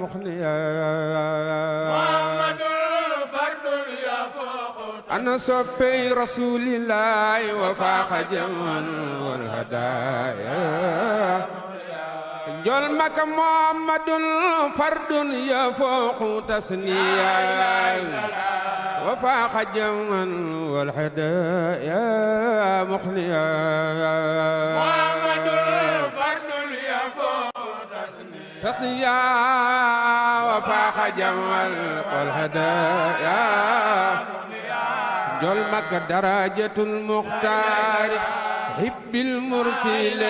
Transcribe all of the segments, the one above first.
مخنيا محمد فرد يفوق أنا صبي رسول الله وفاق جمعا والهدايا جل مك محمد فرد يفوق تسنيا وفاق جمعا والهدايا مخنيا محمد فرد يفوق تسنيا وفاق جمال والهدايا جل مك درجة المختار حب المرسل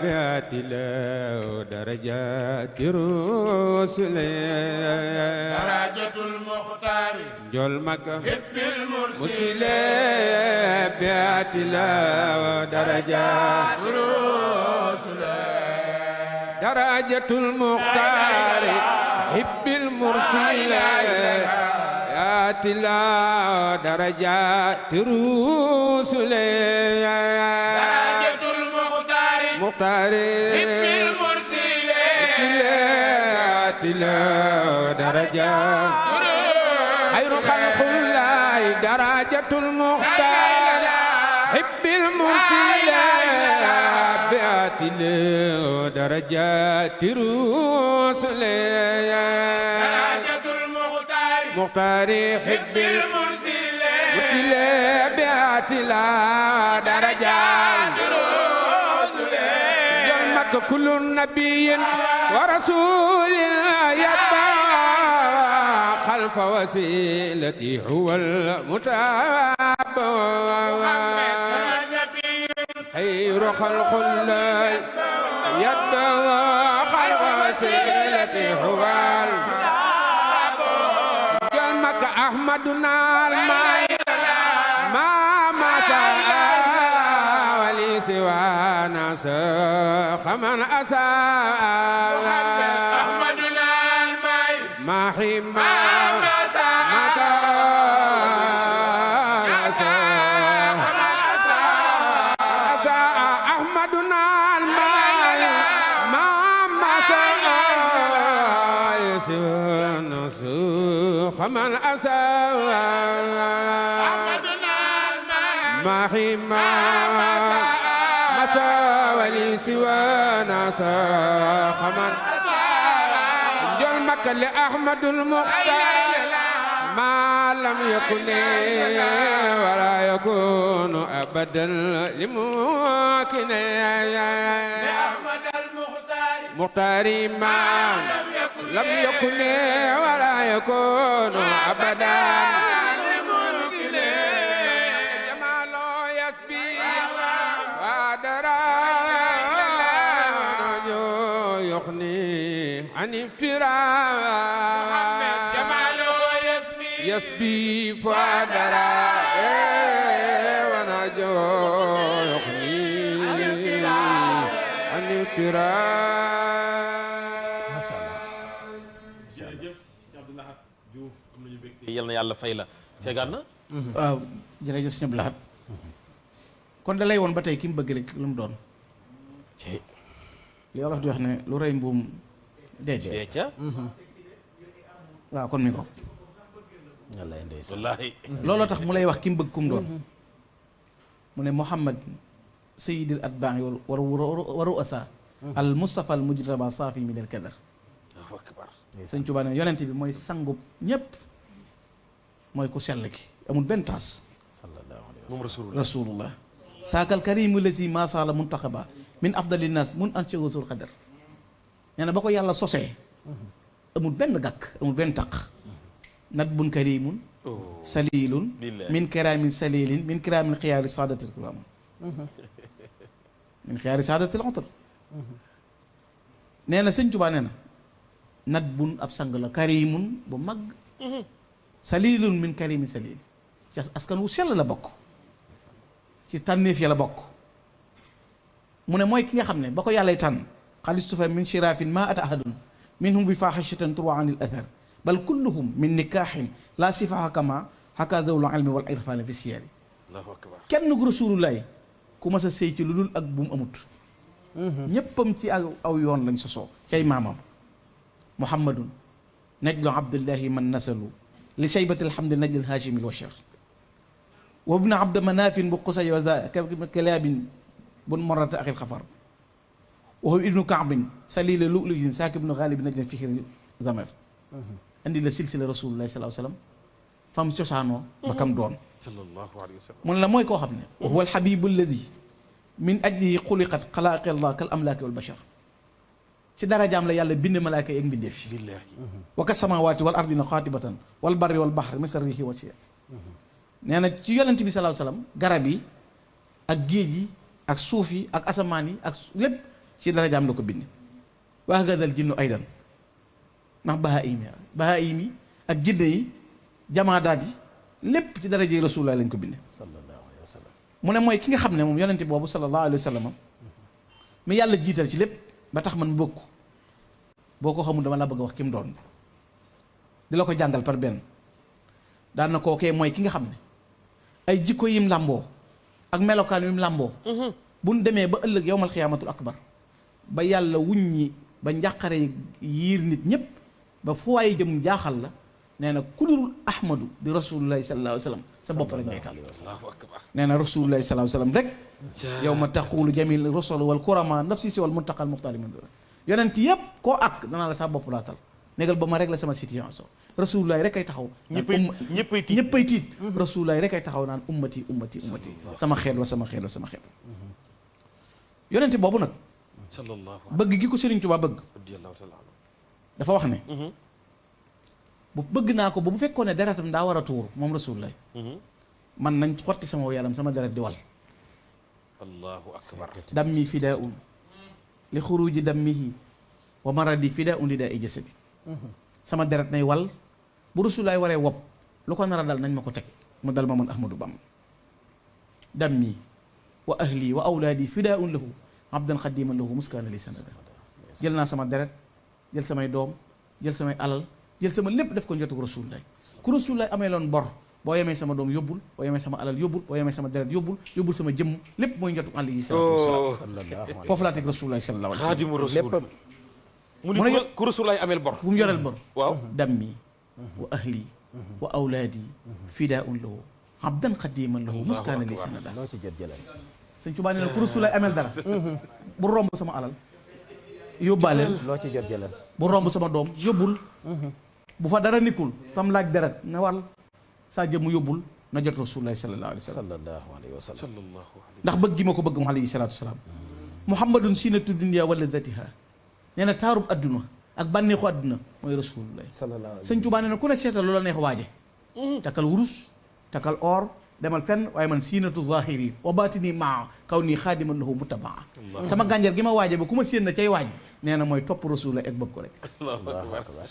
بيات الله درجات الرسل درجة المختار جل مك حب المرسل بيات الله درجات الرسل درجة المختار حب المرسل يا تلا درجات الرسل درجة المختار مختار حب المرسل يا تلا درجات خير خلق الله درجة المختار حب المرسل درجات الرسل درجة المختار مختار حب المرسل بيات لا درجات الرسل جمك كل نبي ورسول يتبع خلف وسيلتي هو المتابع خير خلق الله يتبع خلق وسيلته هو جلمك أحمدنا الماء ما ساء ولي سوانا خمن أساء أحمدنا الماء ما حما خمن أساء ما حما مساء ولي سوى ناسا خمن جلمك لأحمد المختار ما لم يكن ولا يكون أبدا لممكن لأحمد المختار مختار ما لم يكن ولا يكون أبدا لممكن جمال يكبي ودرا يغني عن افتراء جمال يسبي فدرا ونجو يغني عن افتراء yal na yàlla fay la seegaan na waaw jërëjëf sëñ Abdou Lahad kon da lay woon ba tey ki mu bëgg rek lu mu doon li wolof di wax ne lu rëy mbuum dee ca waaw kon mi ko wallaay ndeysaan wallaahi looloo tax mu lay wax ki mu bëgg ku mu doon mu ne Muhammad sayyidil atbaa'i wa ru'asa al Mustafa al mujtaba saafi min al kadar sëñ Tuubaa ne yonent bi mooy sangub ñépp mooy ku sell ki amul benn taas sallallahu alayhi wa sallam rasulullah saakal karimu lazi masala muntaqaba min afdali nas mun an shawsul qadar nee na ba ko yàlla sosee amul benn gàkk amul benn taq nat bun karimun salilun min kiramin salilin min kiramin xiyaari saadatil kiram min xiyaari saadatil utr nee na sëñ Tuubaa nee na nat bun ab sang la karimun bu mag salilun min karimi salil ci askan wu sell la bokk ci tànneef ya la bokk mu ne mooy ki nga xam ne ba ko yàllay tànn xalistufa min shirafin ma ata ahadun minhum bi faxishatan turwa anil athar bal kulluhum min nikahin la sifaha kama haka dawlu ilmi wal irfani fi siyari allahu akbar kenn gu rasulullahi ku mas a sëy ci lu dul ak bu mu amut ñéppam ci aw yoon lañ sosoo cay maamam muhammadun najlu abdullahi man nasalu li shaybati alhamdi najli alhaashimi alwashar wa ibnu abd manafin bu qusay wa za kalaabin bun morata axil xafar wa huwa ibnu kaabin salila lu'lu'in saaki ibnu xaalib najli fihri zamar andi la silsila rasulullahi sallallahu alayhi wa sallam fam cosaanoo ba kam doon sallallahu alayhi wa sallam mun la mooy koo xam ne wa huwa alxabibu allazi min ajlihi xuliqat xalaaqi allah kal amlaaki wal bashar ci darajaam la yàlla bind malaaka yi ak mbindeef yi wa ka samawaati wal ardina xaatibatan wal barri wal baxri misal riixi wa ciya nee na ci yonent bi sallallahu alayhi wa sallam garab yi ak géej yi ak suuf yi ak asamaan yi ak lépp ci darajaam la ko bind wa hakadal jinnu aydan ndax bahaayim yi ak jinne yi jamaadaat yi lépp ci daraje rasulullah lañ ko bind sallallahu alayhi wa sallam mu ne mooy ki nga xam ne moom yonente boobu sallallahu alayhi wa sallam mi yàlla jiital ci lépp ba tax man bokk boo ko xamul dama la bëgg a wax ki mu doon di la ko jàngal par benn daan na kookee mooy ki nga xam ne ay jikko yim làmboo ak melokaan yim làmboo buñ demee ba ëllëg yowmal xiyaamatul akbar ba yàlla wuññi ba njàqare yiir nit ñépp ba fu waay jëm jaaxal la nee na ku dul ahmadu di rasulullahi sallallahu alayhi wa sallam sa bopp rek ngay tal nee na rasulullahi sallallahu alayhi wa sallam rek yow ma taqulu jamil rasul wal kurama nafsi si wal muntaqal muxtaari min duna yonent yëpp koo ak danaa la sa bopp laa tal négal ba ma rek la sama situation rasulullahi rek ay taxaw ñëppay tiit rasulullahi rek ay taxaw naan ummati ummati ummati sama xeet wa sama xeet wa sama xeet yonent boobu nag bëgg gi ko Sëriñ Tuubaa bëgg dafa wax ne bu bëgg naa ko ba bu fekkoon ne deretam daa war a tuur moom rasulullah man nañ xotti sama yaram sama deret di wal allahu akbar dammi fidaun li xuruji dammihi wa maradi fidaun li daa i jasadi sama deret nay wal bu rasulullah waree wopp lu ko nar a dal nañ ma ko teg mu dal ma man Ahmadou Bamba dammi wa ahli wa awlaadi fidaun lahu abdan xadiman lahu muskaana li sanada jël naa sama deret jël samay doom jël samay alal jël sama lépp def ko njotug rasulullah ku rasulullah amee loon bor boo yemee sama doom yóbbul boo yemee sama alal yóbbul boo yemee sama deret yóbbul sama jëmm lépp mooy njotug alayhi salaatu wasalaam foofu laa teg rasulullah sallallahu alayhi wa sallam xaadimu rasul léppam mu ni ku rasulullah ameel bor ku mu yoreel bor waaw dammi wa ahli wa awlaadi fidaun lahu abdan xadiman lahu muskaana li sanada loo ci jot jëlal sëñ Tuubaa nee na ku rasulullah ameel dara bu romb sama alal yóbbaaleel loo ci jot jëlal bu romb sama doom yóbbul bu fa dara nikkul tam laaj deret na wal saa jëmm yóbbul na jot rasulullah sallallahu alayhi wa sallam sallallahu alayhi wa sallam ndax bëgg gi ma ko bëgg mu alayhi salaatu wasalaam muhammadun sinatu dunya wa ladatiha nee na taarub adduna ak bànneexu adduna mooy rasulullah sallallahu alayhi sëñ Tuubaa nee na ku ne seetal loola neex waaje takkal wurus takkal or demal fenn waaye man siinatu zahiri wa batini maa kaw nii xaadiman lahu mutabaa sama gànjar gi ma waaje ba ku ma séen na cay waaj nee na mooy topp rasulullah ak bëgg ko rek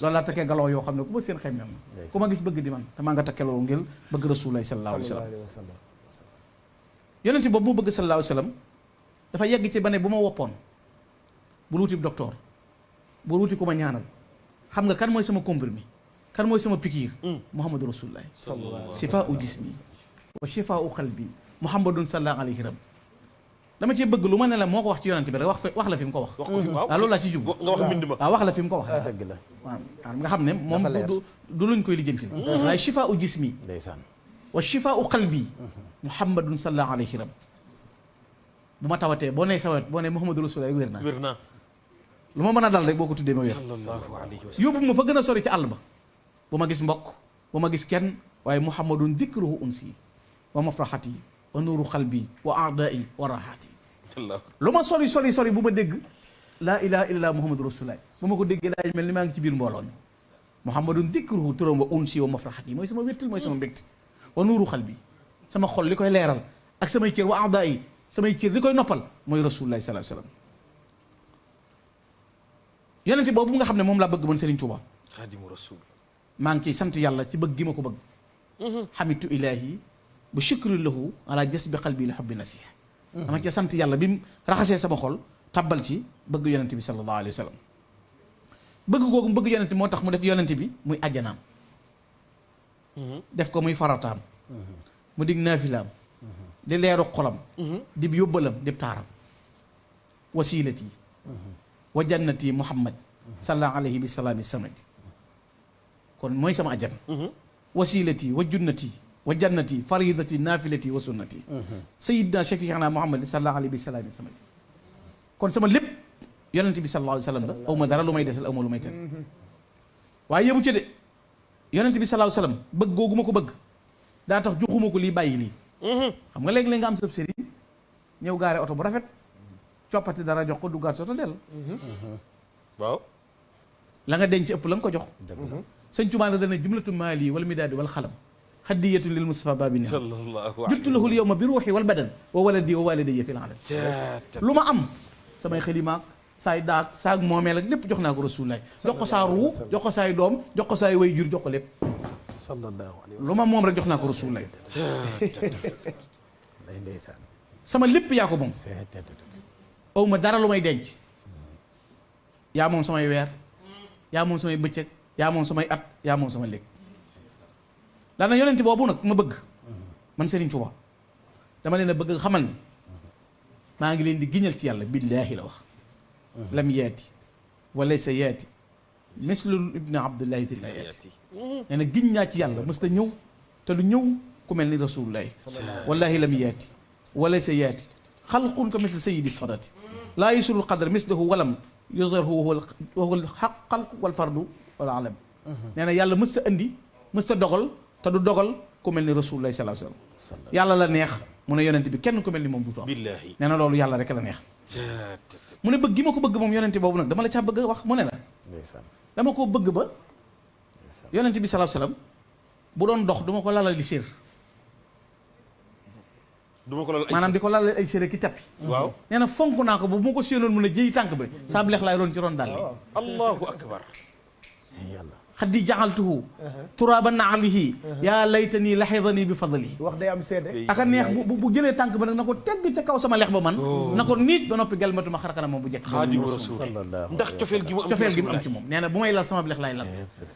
loolu laa takkee galoo yoo xam ne ku ma séen xemmem na ku ma gis bëgg di man te maa nga takkee loolu ngir bëgg rasulullah sallallahu alayhi wa sallam yonent boobu mu bëgg sallallahu alayhi wa sallam dafa yegg ci ba ne bu ma woppoon bul wuti docteur bul wuti ku ma ñaanal xam nga kan mooy sama comprimé kan mooy sama pikiir muhammadu rasulullah sifaa'u jismi wa shifaa'u qalbi muhammadun sallallahu alayhi wa sallam dama cee bëgg lu ma ne la moo ko wax ci yonent bi rek wax la fi mu ko wax waaw loolu laa ci jub nga wax mbind ma waaw wax la fi mu ko wax dëgg la waaw nga xam ne moom du luñ koy lijjanti waaye shifaa'u jismi ndeysaan wa shifaa'u qalbi muhammadun sallallahu alayhi wa sallam bu ma tawatee boo nee sawet boo nee muhammadu rasulullah wér naa wér naa lu ma mën a dal rek boo ko tuddee ma wér sallallahu alayhi wa sallam yóbbu ma fa gën a sori ci àll ba bu ma gis mbokk bu ma gis kenn waaye muhammadun dikruhu unsi wa mafraxati wa nuuru xalbi wa aadai wa raxaati lu ma sori bu ma dégg laa ilaha illa muhammadu rasulullah bu ma ko déggee daay mel ni maa ngi ci biir mbooloo mi muhammadun dikruhu turam wa unsi wa mafraxati mooy sama wéttal mooy sama mbégte wa nuuru xalbi sama xol li koy leeral ak samay cër wa aadai samay cër li koy noppal mooy rasulullah sallallahu alayhi wasallam yonente boobu nga xam ne moom laa bëgg man Serigne Touba xaadimu rasul maa ngi ciy sant yàlla ci bëgg gi ma ko bëgg xamitu ilahi bu shukri lahu ala jasbi qalbi li hubbi nasiha dama ci sant yàlla bi mu raxasee sama xol tabbal ci bëgg yonente bi sallallahu alayhi wa sallam bëgg googu mu bëgg yonente moo tax mu def yonente bi muy ajjanaam def ko muy farataam mu dig naafilaam di leeru xolam di yóbbalam di taaram wasilati wa jannati muhammad salla alayhi bi salaami samadi kon mooy sama ajjan wasilati wa junnati wa jannati faridati nafilati wa sunnati sayidna shafiina muhammad salla alayhi bi salaami samadi kon sama lépp yonent bi sallallahu alayhi wa sallam la aw ma dara lu may desal aw ma lu may ten waaye yëmu ci de yonent bi sallallahu alayhi wa sallam bëgg googu ma ko bëgg daa tax joxuma ko lii bàyyi lii xam nga léegi-léegi nga am sëb sëriñ ñëw gaare oto bu rafet coppati dara jox ko duggaat soto del waaw la nga denc ëpp la nga ko jox sëñ Tuubaa dana jumlatu maali wal midaadi wal xalam hadiyatu lil Mustafa babi ni juttu lahul yawma bi ruuxi wal badan wa waladi wa walidayya fil alam lu ma am samay xalimaak saay daak saag moomeel ak lépp jox naa ko Rasulullah jox ko saa ruu jox ko saay doom jox ko saay way jur jox ko lépp sallallahu alayhi wa lu ma moom rek jox naa ko Rasulullah sallam ndeysaan sama lépp yaa ko moom aw ma dara lu may denc yaa moom samay weer yaa moom samay bëccëg yaa moom samay at yaa moom sama léeg daana yonente boobu nag ma bëgg man Serigne Touba dama leen a bëgg xamal ni maa ngi leen di giñal ci yàlla billaahi la wax lam yaati wa laysa yaati mislul ibni abdullahi ti la yaati nee na giñ naa ci yàlla mës ta ñëw te lu ñëw ku mel ni rasulullahi wallahi lam yaati wa laysa yaati xalqun ka misli sayidi sadati laa yusulul qadr mislahu walam yuzarhu wa huwa alxaq xalqu wal fardu wal alam nee na yàlla mës ta andi mës ta dogal te du dogal ku mel ni rasulullahi sallallahu alayhi wa sallam yàlla la neex mu ne yonent bi kenn ku mel ni moom duutu am billaahi nee na loolu yàlla rek la neex mu ne bëgg gi ma ko bëgg moom yonent boobu nag dama la caa bëgg wax mu ne la dama koo bëgg ba yonent bi sallallahu alayhi wa sallam bu doon dox duma ko lalal li sér duma ko lalal maanaam di ko lalal ay sér ki tappi waaw nee na fonk naa ko ba bu ma ko séenoon mun a jëyi tànk ba saab leex laay roon ci ron daal allahu akbar yàlla xaddi jaxaltuhu turaaba naalihi yaa laytani laxidani bi fadli wax day am seede aka neex bu jëlee tànk ba nag na ko tegg ca kaw sama lex ba man na ko niit ba noppi gelmatuma xarkana moom bu jekk xaadimu rasul ndax cofeel gi mu am ci moom nee na bu may lal sama lex laay lal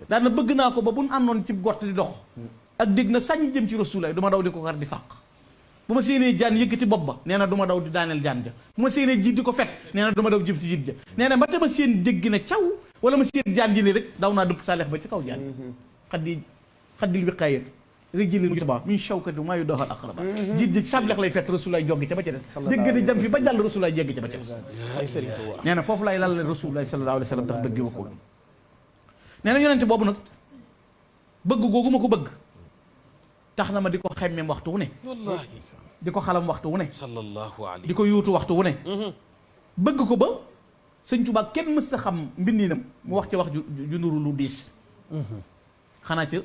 daana bëgg naa ko ba bu ñu àndoon ci gott di dox ak dégg na sañ jëm ci rasulaay du ma daw di ko xar di fàq bu ma séenee jaan yëkkati bopp ba nee na du ma daw di daaneel jaan ja bu ma séenee jiit di ko fet nee na du ma daw jëm ci jiit ja nee na ba te ma seen jéggi na caw wala ma seen jaan ji nii rek daw naa dëpp sa lex ba ci kaw jaan xaddil wiqaayat rek jëlin tuba min shawkati maa yu doxal aqraba jiit ji sab lex lay fett rasulaay joggi ca ba ca des dégg di jam fi ba jàll rasulaay jéggi ca ba ca des nee na foofu lay lal rasulaay sallallahu alayhi wa sallam tax bëgg ma ko nee na yonente boobu nag bëgg googu ma ko bëgg tax na ma di ko xemmem waxtu wu ne wallaahi di ko xalam waxtu wu ne sallallahu alayhi di ko yuutu waxtu wu ne bëgg ko ba sëñ Tuubaa kenn mës sa xam mbindinam mu wax ci wax ju nuru lu diis xanaa ci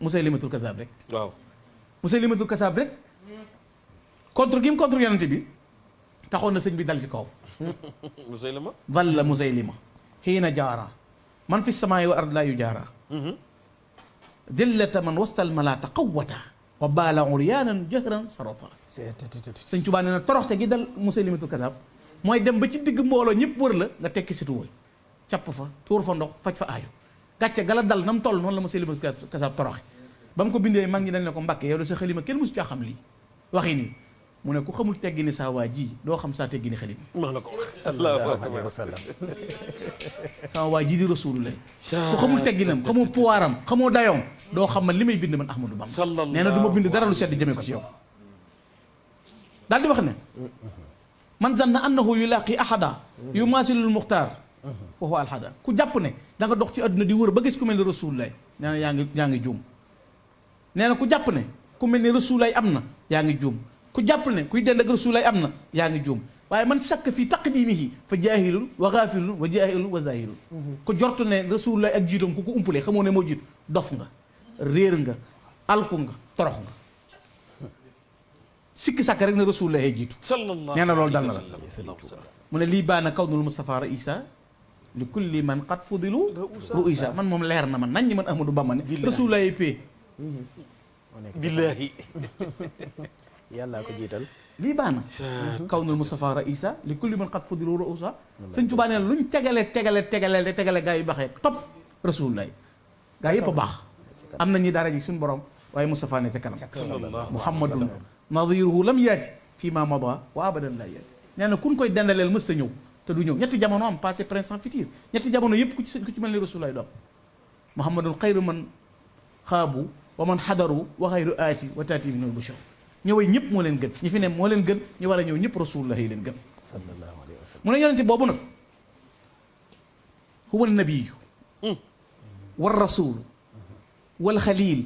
Musaylimatul Kazaab rek waaw Musaylimatul Kazaab rek contre gi mu contre yonente bi taxoon na sëñ bi dal ci kaw Musaylima dalla Musaylima xiina jaara man fi samaa'i wa ard laa yu jaara dillata man wastal malaata qawwata wa baala uryaanan jahran sarata sëñ Tuubaa nee na toroxte gi dal Musaylimatul Kazaab mooy dem ba ci digg mbooloo ñëpp wër la nga tekki si tuwal capp fa tuur fa ndox faj fa aayu gàcce gala dal na mu toll noonu la Musaylimatul Kazaab toroxe ba mu ko bindee mag ñi dañ ne ko Mbàkke yow de sa xalima kenn mosu caa xam lii waxi nii mu ne ku xamul teggi ni saa waa ji doo xam saa teggi ni xalima maa la ko sallallahu alayhi wa sallam sama waa ji di Rasulullah ku xamul tegginam xamoo pouvoiram xamoo dayoom doo xam man li may bind man Ahmadou Bamba nee na du ma bind dara lu sedd jëmee ko ci yow daal di wax ne man zanna annahu yulaqi ahada yumasilul muxtaar foofu alhada ku jàpp ne da nga dox ci àdduna di wër ba gis ku mel ni Rasulullah nee na yaa ngi juum nee na ku jàpp ne ku mel ni Rasulullah am na yaa ngi juum ku jàpp ne kuy dend ak Rasulullah am na yaa ngi juum waaye man sakk fii taqdimihi fa jaahilun wa gaafilun wa jaahilun wa zaahilun ku jortu ne Rasulullah ak jiitoom ku ko umpalee xamoo ne moo jiit dof nga réer nga alku nga torox nga sikki sàkk rek ne Rasulullah ay jiitu nee na loolu dal na la mu ne lii baana kawnul Mustafa raisa li kulli man qad fudilu ruisa man moom leer na man nañ ñi man Ahmadou Bamba ne Rasulullah ay pee billaahi yàllaa ko jiital lii baana kawnul Mustafa raisa li kulli man qad fudilu ruisa sëñ Tuubaa nee na luñ tegale gaa yu baxee topp Rasulullah gaa yëpp a baax am na ñi dara ji suñu borom waaye Mustafa ne ca kanam Muhammadun nadiruhu lam yaati fii ma mada wa abadan la yaati nee na kun koy dendaleel mës ta ñëw te te du ñëw ñetti jamono am passé présent futur ñetti jamono yëpp ku ci mel ni rasul lay doon muhammadun xayru man xaabu wa man xadaru wa xayru aati wa taati minal bushra ñëwee ñëpp moo leen gën ñi fi ne moo leen gën ñu war a ñëw ñëpp rasulullah yi leen gën sallallahu alayhi wa sallam mu ne yonente boobu nag huwa nabiyu wal rasul wal xalil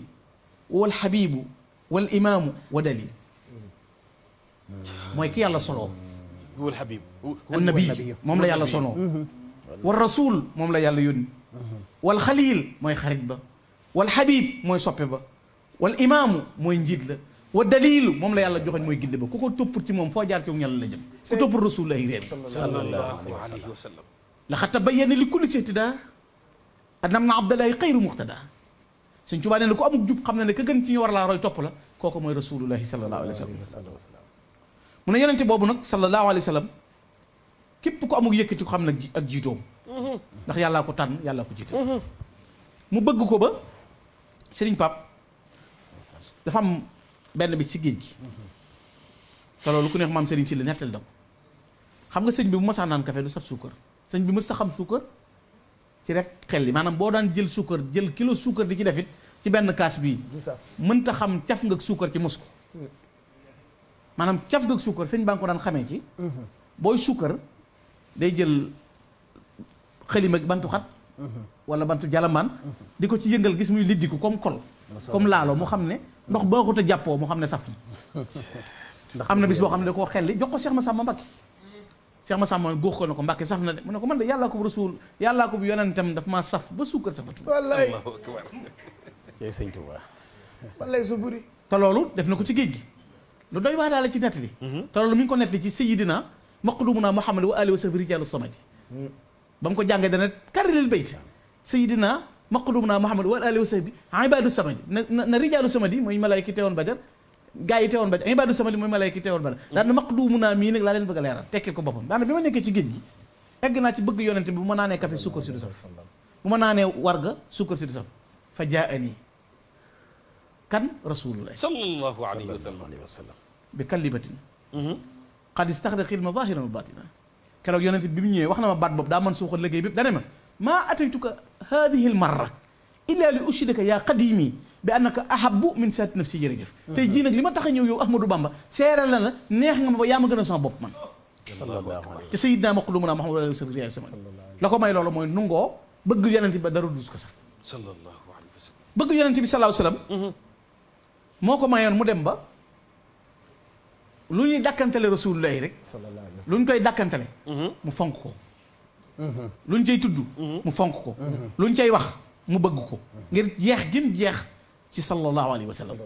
wal xabibu wal imaamu wa dalil mooy ki yàlla soloo huwa al habib wan nabi moom la yàlla sonoo wal rasul moom la yàlla yónni wal xalil mooy xarit ba wal xabib mooy soppe ba wal imaamu mooy njiit la wa dalilu moom la yàlla joxoñ mooy ginde ba ku ko toppul ci moom foo jaar ci ñàll la jëm ku toppul rasulullahi réer sallallahu alayhi wa sallam laxad tabayyana li kulli ihtidaa annam na abdallahi xayru muqtada Sëñ Tuubaa nee na ku amuk jub xam na ne ka gën ci ñu war laa roy topp la kooku mooy rasulullahi sallallahu alayhi wa sallam mu ne yonente boobu nag sallallahu alayhi wa sallam képp ku amuk yëkkati ko xam nag ak jiitoom ndax yàllaa ko tànn yàllaa ko jiital mu bëgg ko ba Sëriñ Pap dafa am benn bi ci géej gi te loolu ku neex maam Sëriñ si la nettal da ko xam nga sëñ bi bu masaa naan café du saf suukar sëñ bi mës sa xam suukar ci rek xel li maanaam boo daan jël suukar jël kilo suukar di ci defit ci benn kaas bii mënta xam caf nga suukar ci mos ko maanaam caf nga suukar sëñ baa ngi ko daan xamee ci booy suukar day jël xalima bantu xat wala bantu jalamaan di ko ci yëngal gis muy liddiku comme kol comme laalo mu xam ne ndox boo ko te jàppoo mu xam ne saf na am na bis boo xam ne da koo xelli jox ko Cheikh Massamba Mbacké Cheikh Massamba góox ko ne ko Mbacké saf na de mu ne ko man de yàllaa ko rasul yàllaa ko bu yonentam daf maa saf ba suukar safatu wallaay cey sëñ Tuubaa wallaay su buri te loolu def na ko ci géej gi lu doy waa daal ci nettali te loolu mi ngi ko nettali ci sayyidina maqdumuna Muhammad wa alihi wa sahbihi rijaalu samadi ba mu ko jàngee dana karilil bayt sayyidina maqdumuna Muhammad wa alihi wa sahbihi ibaadu samadi na rijaalu samadi mooy malaayka yi teewoon Badar gaa yi teewoon Badar ibaadu samadi mooy malaayka yi teewoon Badar daan na maqdumuna mii nag laa leen bëgg a leeral tekkil ko boppam daana bi ma nekkee ci géej gi egg naa ci bëgg yonente bi bu ma naanee café suukar si du saf bu ma naanee warga suukar si du saf fa jaani kan rasulullah sallallahu alayhi wa sallam bi kalimatin qad istaxda xilma zahiran wa batina keroog yonente bi mu ñëwee wax na ma baat boobu daa man suuxal liggéey bépp dane ma maa ataytuka hadihi l marra illa li ushidaka yaa qadimi bi annaka ahabu min saati nafsi jërëjëf tey jii nag li ma tax a ñëw yow Ahmadou Bamba seeral na la neex nga ma ba yaa ma gën a sama bopp man te sayyidina maqdumuna Muhammad wa sallallahu alayhi wa sallam la ko may loolu mooy nungoo bëgg yonente bi ba dara dus ko saf sallallahu alayhi wa sallam bëgg yonente bi sallallahu alayhi wa sallam moo ko mayoon mu dem ba lu ñuy dàkkantale rasulullahi rek lu ñu koy dàkkantale mu fonk ko lu ñu cay tudd mu fonk ko lu ñu cay wax mu bëgg ko ngir jeex gim jeex ci sallallahu alayhi wa sallam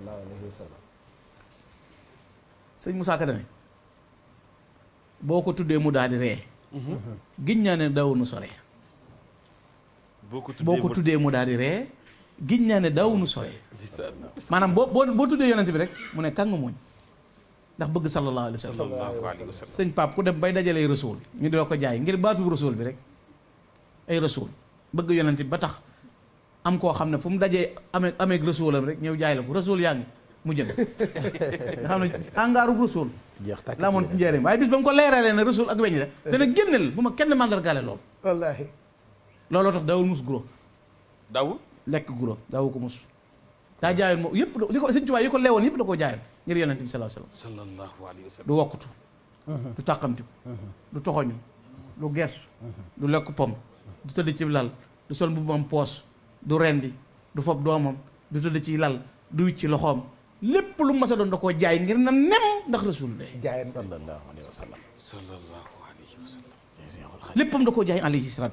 sëñ Moussa Ka dane boo ko tuddee mu daal di ree giñ naa ne daawunu sore boo ko tuddee mu daal di ree giñ naa ne daawunu sore maanaam boo tuddee yonent bi rek mu ne kàng mooñ ndax bëgg sallallahu alayhi wa sallam sëñ Pape ku dem bay dajalee rasul ñu di la ko jaay ngir baatu rasul bi rek ay rasul bëgg yonent bi ba tax am koo xam ne fu mu dajee amee rasulam rek ñëw jaay la ko rasul yaa ngi mu jënd nga xam ne angaaru rasul laa moon ci njëriñ waaye bis ba mu ko leeralee ne rasul ak weñ la dana génneel bu ma kenn mandargaale loolu wallaahi looloo tax daawul mus guro daawul lekk guro daawu ko mus daa jaayoon moom yëpp li ko sëñ Tuubaa yi ko leewoon yëpp da koo jaayoon ngir yonent bi sallallahu alayhi wa sallam du wokkutu du tàqamtiku du toxoñu du geesu du lekk pom du tëdd ci lal du sol mbubbam poos du rendi du fob doomam du tëdd ci lal du wicc ci loxoom lépp lu mas a doon da koo jaay ngir na nem ndax rasul de jaay sallallahu alayhi wa sallam sallallahu alayhi wa sallam léppam da koo jaay alayhi salaam